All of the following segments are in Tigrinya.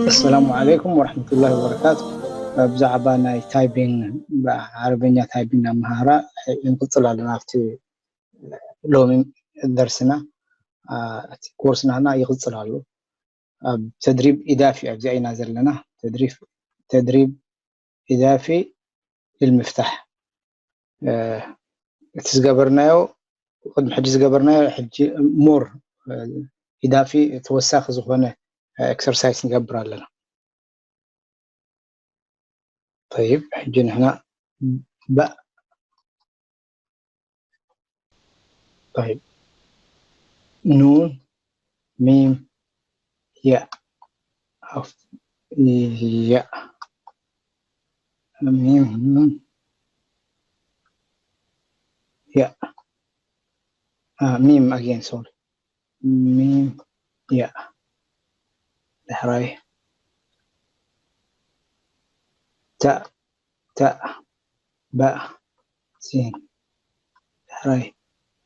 ኣሰላሙ ዓለይኩም ወረሕመቱላሂ ወበረካቱ። ብዛዕባ ናይ ታይፒንግ፣ ዓረበኛ ታይፒንግ ኣመሃህራ ይንቅጽል ኣለና። ኣብቲ ሎሚ ደርስና፣ አ፣ እቲ ኮርስ ናህና ይቕጽል ኣሎ። ኣብ ተድሪብ ኢዳፊ ኣብዚኣ ኢና ዘለና። ተድሪብ፣ ተድሪብ ኢዳፊ ልልምፍታሕ። እ፣ እቲ ዝገበርናዮ፣ ቅድሚ ሕጂ ዝገበርናዮ፣ ሕጂ ሞር፣ እ፣ ኢዳፊ ተወሳኺ ዝኾነ፣ እ፣ ኤክሰርሳይስ ንገብር ኣለና። ጠይብ፣ ሕጂ ንሕና ባ-፣ ጠይብ፣ ኑን፣ ሚም፣ ያእ፣ ኣፍ-፣ ያእ፣ ሚም፣ ኑን፣ ያእ፣ አ፣ ሚም ኣጌን፣ ሶሪ። ሚም፣ ያእ። ዳሕራይ ታእ፣ ታእ፣ ባእ፣ ሲን። ዳሕራይ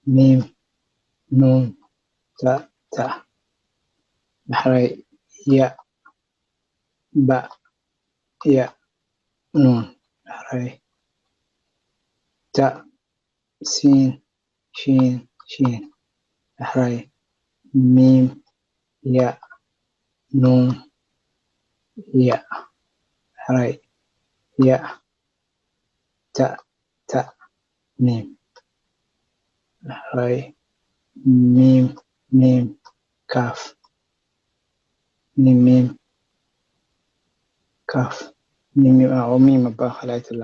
ሚም፣ ኑን፣ ታእ፣ ታእ። ዳሕራይ ያእ፣ ባእ፣ ያእ፣ ኑን። ዳሕራይ ታእ፣ ሲን፣ ሺን፣ ሺን። ዳሕራይ ሚም፣ ያእ፣ ኑን፣ ያእ። ዳሕራይ ያእ፣ ታእ፣ ታእ፣ ሚም። ዳሕራይ ሚም፣ ሚም፣ ካፍ። ሚም፣ ሚም፣ ካፍ። ሚም፣ ሚም፣ ኣዎ፣ ሚም ኣብ ማእኸል ኣይትላ።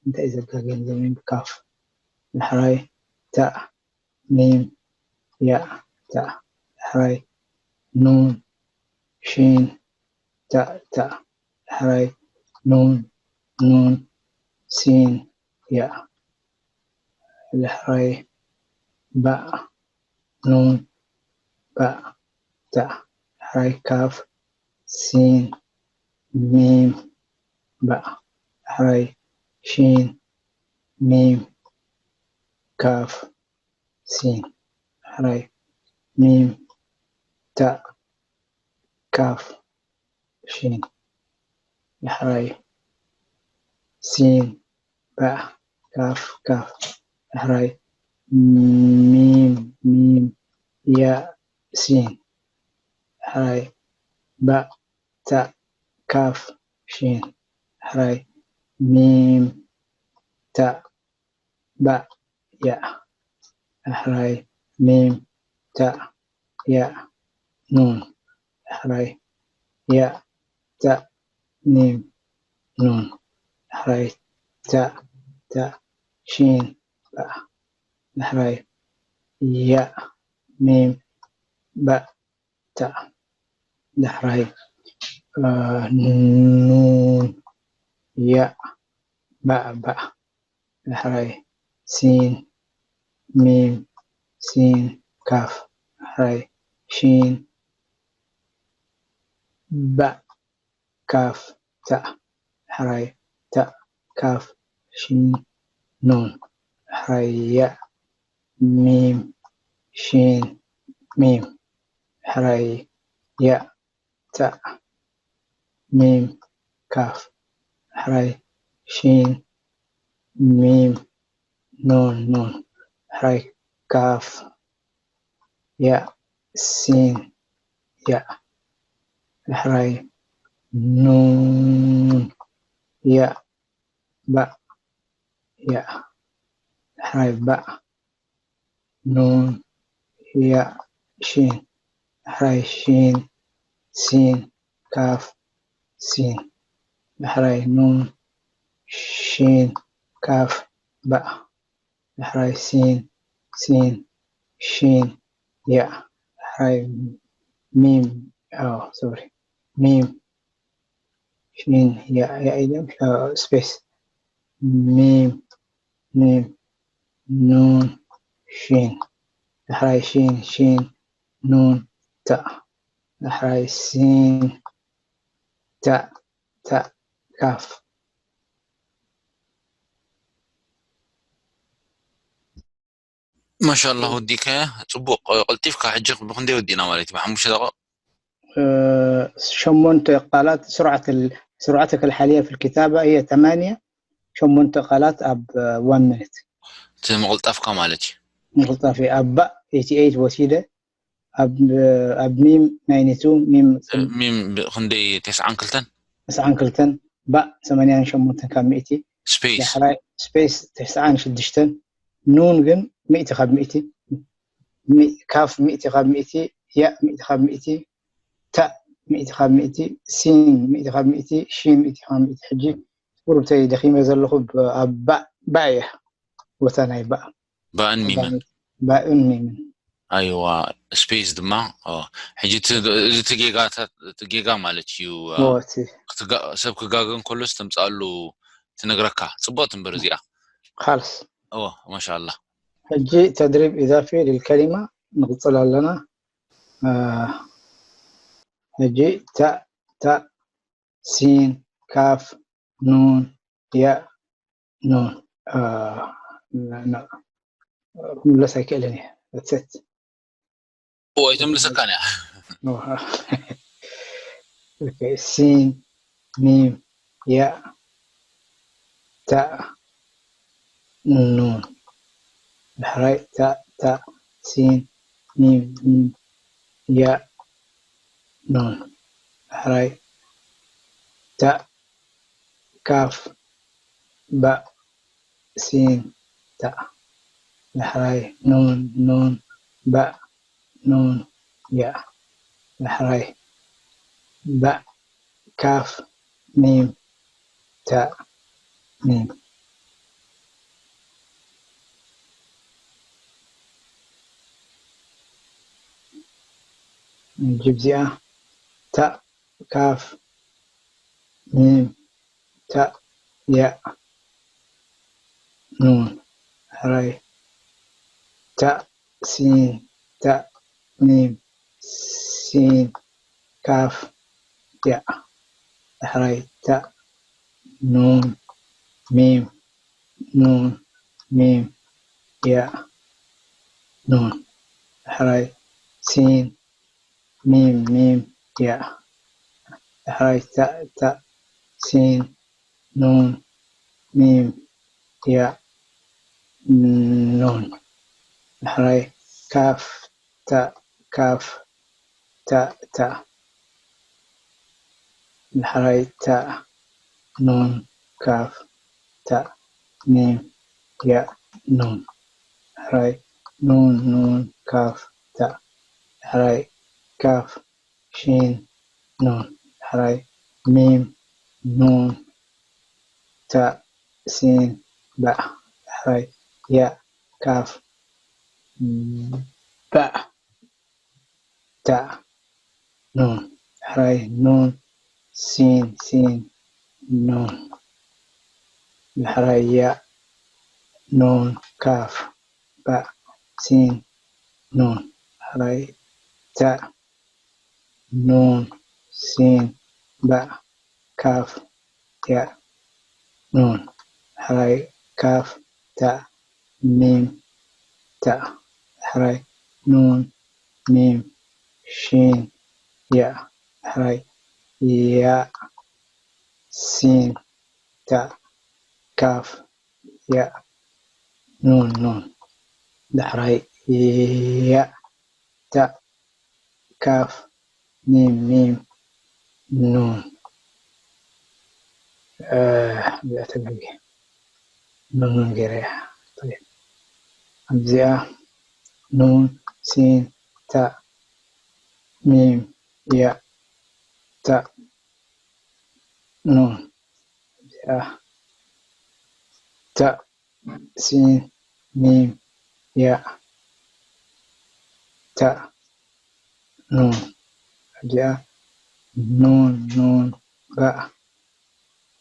እንታይ እዩ ዘጋግየኒ ዘሎ? ሚም፣ ካፍ። ዳሕራይ ታእ፣ ሚም፣ ያእ፣ ታእ። ዳሕራይ ኑን፣ ሺን፣ ታእ፣ ታእ። ዳሕራይ ኑን፣ ኑን፣ ሲን፣ ያእ። ዳሕራይ ባእ፣ ኑን፣ ባእ፣ ታእ። ዳሕራይ ካፍ፣ ሲን፣ ሚም፣ ባእ። ዳሕራይ ሺን፣ ሚም፣ ካፍ፣ ሲን። ዳሕራይ ሚም፣ ታእ፣ ካፍ፣ ሺን። ዳሕራይ ሲን፣ ባእ፣ ካፍ፣ ካፍ። ዳሕራይ ሚም፣ ሚም፣ ያእ፣ ሲን። ዳሕራይ ባእ፣ ታእ፣ ካፍ፣ ሺን። ዳሕራይ ሚም፣ ታእ፣ ባእ፣ ያእ። ዳሕራይ ሚም፣ ታእ፣ ያእ፣ ኑን። ዳሕራይ ያእ፣ ታእ፣ ሚም፣ ኑን። ዳሕራይ ታእ፣ ታእ፣ ሺን፣ ባእ። ዳሕራይ ያእ፣ ሚም፣ ባእ፣ ታእ። ዳሕራይ፣ እ፣ ኑን፣ ያእ፣ ባእ፣ ባእ። ዳሕራይ ሲን፣ ሚም፣ ሲን፣ ካፍ። ዳሕራይ ሺን፣ ባእ፣ ካፍ፣ ታእ። ዳሕራይ ታእ፣ ካፍ፣ ሺን፣ ኑን። ዳሕራይ ያእ፣ ሚም፣ ሺን፣ ሚም። ዳሕራይ ያእ፣ ታእ፣ ሚም፣ ካፍ። ዳሕራይ ሺን፣ ሚም፣ ኑን፣ ኑን። ዳሕራይ ካፍ፣ ያእ፣ ሲን፣ ያእ። ዳሕራይ ኑን፣ ያእ፣ ባእ፣ ያእ። ዳሕራይ ባእ፣ ኑን፣ ያእ፣ ሺን። ዳሕራይ ሺን፣ ሲን፣ ካፍ፣ ሲን። ዳሕራይ ኑን፣ ሺን፣ ካፍ፣ ባእ። ዳሕራይ ሲን፣ ሲን፣ ሺን፣ ያእ። ዳሕራይ ሚም፣ ኣዎ፣ ሶሪ፣ ሚም፣ ሺን፣ ያእ፣ ያእ ኢለ፣ ኣዎ፣ ስፔስ። ሚም፣ ሚም፣ ኑን፣ ሺን። ዳሕራይ ሺን፣ ሺን፣ ኑን፣ ታእ። ዳሕራይ ሲን፣ ታእ፣ ታእ፣ ካፍ። ማሻላ ወዲከ ጽቡቕ። ቀልጢፍካ ሕጂ ብክንደይ ወዲእና ማለት እዩ? ብሓሙሽተ ደቂቕ። ሸሞንተ ቃላት ስርዓተ ስርዓተ ከልሓልያ ፊል ኪታባ እየ ተማንያ። ሸሞንተ ቃላት ኣብ ዋን ሚኒት። እቲ ምቕልጣፍካ ማለት እዩ። ምቕልጣፍ ኣብ ባእ ኤይቲ ኤይት ወሲደ። ኣብ ኣብ ሚም ናይኒቱ ሚም ሚም ክንደይ? ተስዓን ክልተን። ተስዓን ክልተን። ባእ ሰማንያን ሸሞንተን ካብ ሚእቲ። ስፔስ ዳሕራይ ስፔስ ተስዓን ሽዱሽተን። ኑን ግን ሚእቲ ካብ ሚእቲ። ካፍ ሚእቲ ካብ ሚእቲ። ያእ ሚእቲ ካብ ሚእቲ። ታእ ሚእቲ ካብ ሚእቲ። ሲን ሚእቲ ካብ ሚእቲ። ሺን ሚእቲ ካብ ሚእቲ። ሕጂ ቁሩብተይ ደኺመ ዘለኹ። ኣብ ባእ ባእ እያ። ቦታ ናይ ባእ ባእን ሚምን። ባእን ሚምን። ኣይዋ ስፔስ ድማ። ሕጂ እዚ ጌጋ ማለት እዩ። ሰብ ክጋገ እንከሎስ ተምፅኣሉ ትነግረካ። ፅቡቅ ትንበር እዚኣ። ካልስ እዎ ማሻላ። ሕጂ ተድሪብ ኢዛፊ ልልከሊማ ንቕፅል ኣለና። ሕጂ ታእ ታእ ሲን ካፍ ኑን ያእ ኑን። ክምለስ ኣይክእልን እየ። ሴት እዎ ኣይተምልሰካን እያ። ሲን ሚም ያእ ታእ ኑን። ዳሕራይ ታእ ታእ ሲን ሚም ሚም ያእ ኑን። ዳሕራይ ታእ ካፍ ባእ ሲን ታእ። ዳሕራይ ኑን ኑን ባእ ኑን ያእ። ዳሕራይ ባእ ካፍ ሚም ታእ ሚም። ሕጂ እዚኣ ታእ ካፍ ሚም ታእ ያእ ኑን። ዳሕራይ ታእ ሲን ታእ ሚም ሲን ካፍ ያእ። ዳሕራይ ታእ ኑን ሚም ኑን ሚም ያእ ኑን። ዳሕራይ ሲን ሚም ሚም ያእ። ዳሕራይ ታእ ታእ ሲን ኑን ሚም ያእ ኑን። ዳሕራይ ካፍ ታእ ካፍ ታእ ታእ። ዳሕራይ ታእ ኑን ካፍ ታእ ሚም ያእ ኑን። ዳሕራይ ኑን ኑን ካፍ ታእ። ዳሕራይ ካፍ ሺን ኑን። ዳሕራይ ሚም ኑን ታእ ሲን ባእ። ዳሕራይ ያእ ካፍ ባእ ታእ ኑን። ዳሕራይ ኑን ሲን ሲን ኑን። ዳሕራይ ያእ ኑን ካፍ ባእ ሲን ኑን። ዳሕራይ ታእ ኑን ሲን ባእ ካፍ ያእ ኑን። ዳሕራይ ካፍ ታእ ሚም ታእ። ዳሕራይ ኑን ሚም ሺን ያእ። ዳሕራይ ያእ ሲን ታእ ካፍ ያእ ኑን ኑን። ዳሕራይ ያእ ታእ ካፍ ሚም ሚም ኑን። እዚኣ ተጋጊ ኑን ኑን ገይረ እያ። ኣብዚኣ ኑን ሲን ታእ ሚም ያእ ታእ ኑን። እዚኣ ታእ ሲን ሚም ያእ ታእ ኑን። እዚኣ ኑን ኑን ባእ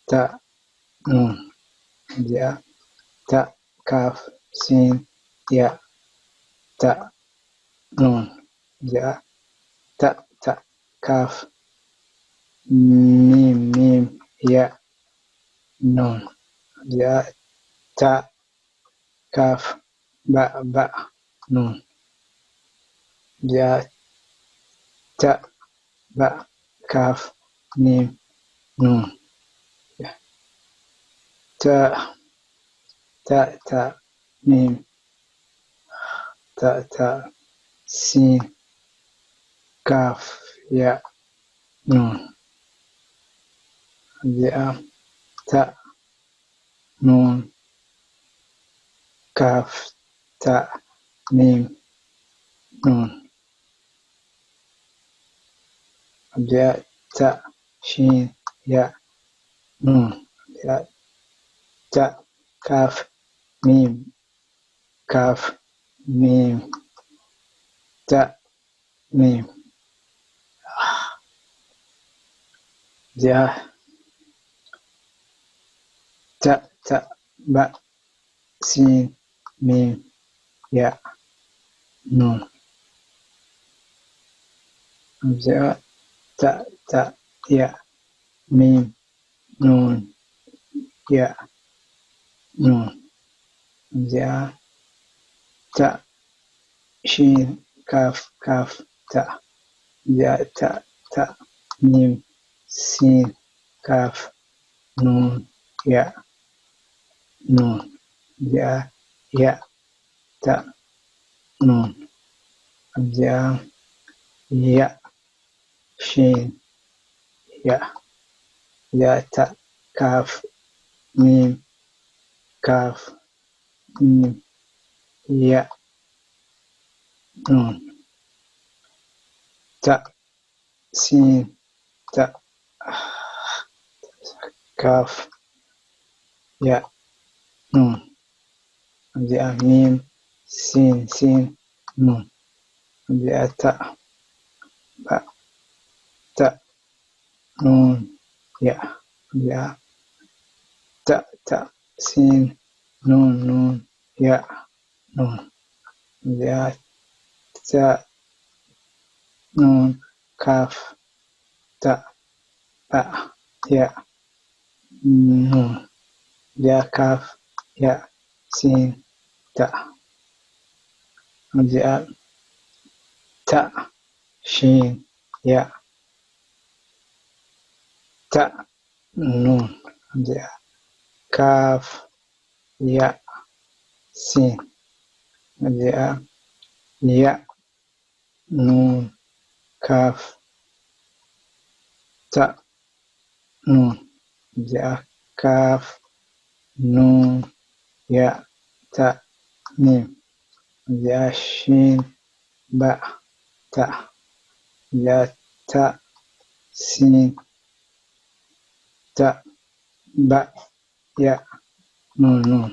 ታእ ኑን። እዚኣ ታእ ካፍ ሲን ያእ ታእ ኑን። እዚኣ ታእ ታእ ካፍ ሚም ሚም ያእ ኑን። እዚኣ ታእ ካፍ ባእ ባእ ኑን። እዚኣ ታእ፣ ባእ፣ ካፍ፣ ሚም፣ ኑን። ታእ፣ ታእ፣ ታእ፣ ሚም፣ ታእ፣ ታእ፣ ሲን፣ ካፍ፣ ያእ፣ ኑን። እዚኣ ታእ፣ ኑን፣ ካፍ፣ ታእ፣ ሚም፣ ኑን። እዚኣ ታእ፣ ሺን፣ ያእ፣ ኑን። እዚኣ ታእ፣ ካፍ፣ ሚም፣ ካፍ፣ ሚም፣ ታእ፣ ሚም። እዚኣ ታእ፣ ታእ፣ ባእ፣ ሲን፣ ሚም፣ ያእ፣ ኑን። እዚኣ ታእ፣ ታእ፣ ያእ፣ ሚም፣ ኑን፣ ያእ፣ ኑን። እዚኣ ታእ፣ ሺን፣ ካፍ፣ ካፍ፣ ታእ። እዚኣ ታእ፣ ታእ፣ ሚም፣ ሲን፣ ካፍ፣ ኑን፣ ያእ፣ ኑን። እዚኣ ያእ፣ ታእ፣ ኑን። እዚኣ ያእ፣ ሺን፣ ያእ። እዚኣ ታእ፣ ካፍ፣ ሚም፣ ካፍ፣ ሚም፣ ያእ፣ ኑን። ታእ፣ ሲን፣ ታእ፣ ካፍ፣ ያእ፣ ኑን። እዚኣ ሚም፣ ሲን፣ ሲን፣ ኑን። እዚኣ ታእ፣ ባእ፣ ታእ፣ ኑን፣ ያእ። እዚኣ ታእ፣ ታእ፣ ሲን፣ ኑን፣ ኑን፣ ያእ፣ ኑን። እዚኣ ታእ፣ ኑን፣ ካፍ፣ ታእ፣ ባእ፣ ያእ፣ ኑን። ያእ፣ ካፍ፣ ያእ፣ ሲን፣ ታእ። እዚኣ ታእ፣ ሺን፣ ያእ፣ ታእ፣ ኑን። እዚኣ ካፍ፣ ያእ፣ ሲን። እዚኣ ያእ፣ ኑን፣ ካፍ፣ ታእ፣ ኑን። እዚኣ ካፍ፣ ኑን፣ ያእ፣ ታእ፣ ሚም። እዚኣ ሺን፣ ባእ፣ ታእ። እዚኣ ታእ፣ ሲን፣ ታእ፣ ባእ፣ ያእ፣ ኑን፣ ኑን።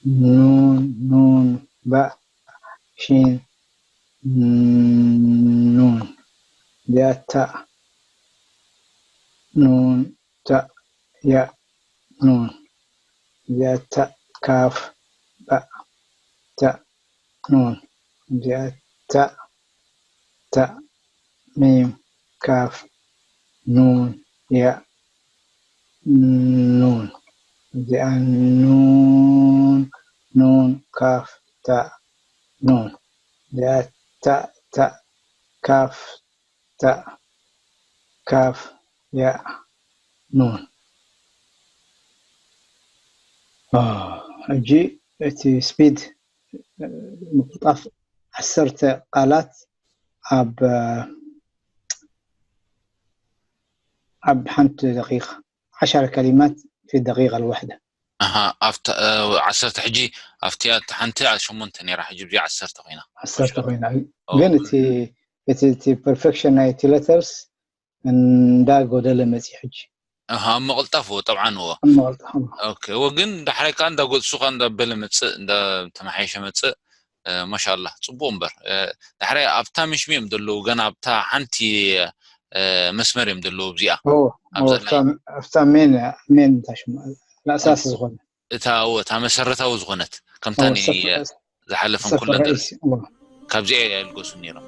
ኑን፣ ኑን፣ ባእ፣ ሺን፣ ኑን። እዚኣ ታእ፣ ኑን፣ ታእ፣ ያእ፣ ኑን። እዚኣ ታእ፣ ካፍ፣ ባእ፣ ታእ፣ ኑን። እዚኣ ታእ፣ ታእ፣ ሚም፣ ካፍ፣ ኑን፣ ያእ፣ ኑን። እዚኣ ኑን፣ ኑን፣ ካፍ፣ ታእ፣ ኑን። እዚኣ ታእ፣ ታእ፣ ካፍ፣ ታእ፣ ካፍ፣ ያእ፣ ኑን። አ፣ ሕጂ እቲ ስፒድ ምቁልጣፍ ዓሰርተ ቃላት ኣብ ኣብ ሓንቲ ደቂቃ፣ ዓሸረ ከሊማት ፊ ደቂቃ ልዋሕደ። ኣሃ፣ ኣብታ እ፣ ዓሰርተ፣ ሕጂ ኣብቲ ኣብቲ ሓንቲ ሸሞንተ ነይራ፣ ሕጂ እዚ ዓሰርተ ኮይና። ዓሰርተ ኮይና። ኦ፣ ግን እቲ እቲ እቲ ፐርፌክሽን ናይቲ ሌተርስ እንዳ ጎደለ መጺ ሕጂ። ኣሃ፣ ኣብ ምቕልጣፍ እዎ፣ ጠብዓን እዎ። ኣብ ምቕልጣፍ እዎ። ኦኬ፣ እዎ፣ ግን ዳሕራይ ከኣ እንዳ ጎ-፣ እሱ ከኣ እንዳ በለ መጽእ፣ እንዳ ተመሓየሸ መጽእ። እ፣ ማሻኣላህ፣ ጽቡቕ እምበር። እ፣ ዳሕራይ ኣብታ ምሽም እዮም ዘለዉ፣ ገና ኣብታ ሓንቲ እ፣ መስመር እዮም ዘለዉ ኣብዚኣ። ኦ፣ ኣብ ኦ፣ ዘድላይ። ኣብታ፣ ኣብታ ሜን፣ ሜን እንታይ ሽማ? ላእሳስ ዝኾነ። እታ፣ እዎ፣ እታ መሰረታዊ ዝኾነት፣ ከምታ ኦ፣ ኒ-፣ ሰፈ-፣ ዝሓለፈን ሰፈ ኩለን ርኢስ፣ ኦ። ካብዚኣ እያ ይልገሱ ነይሮም።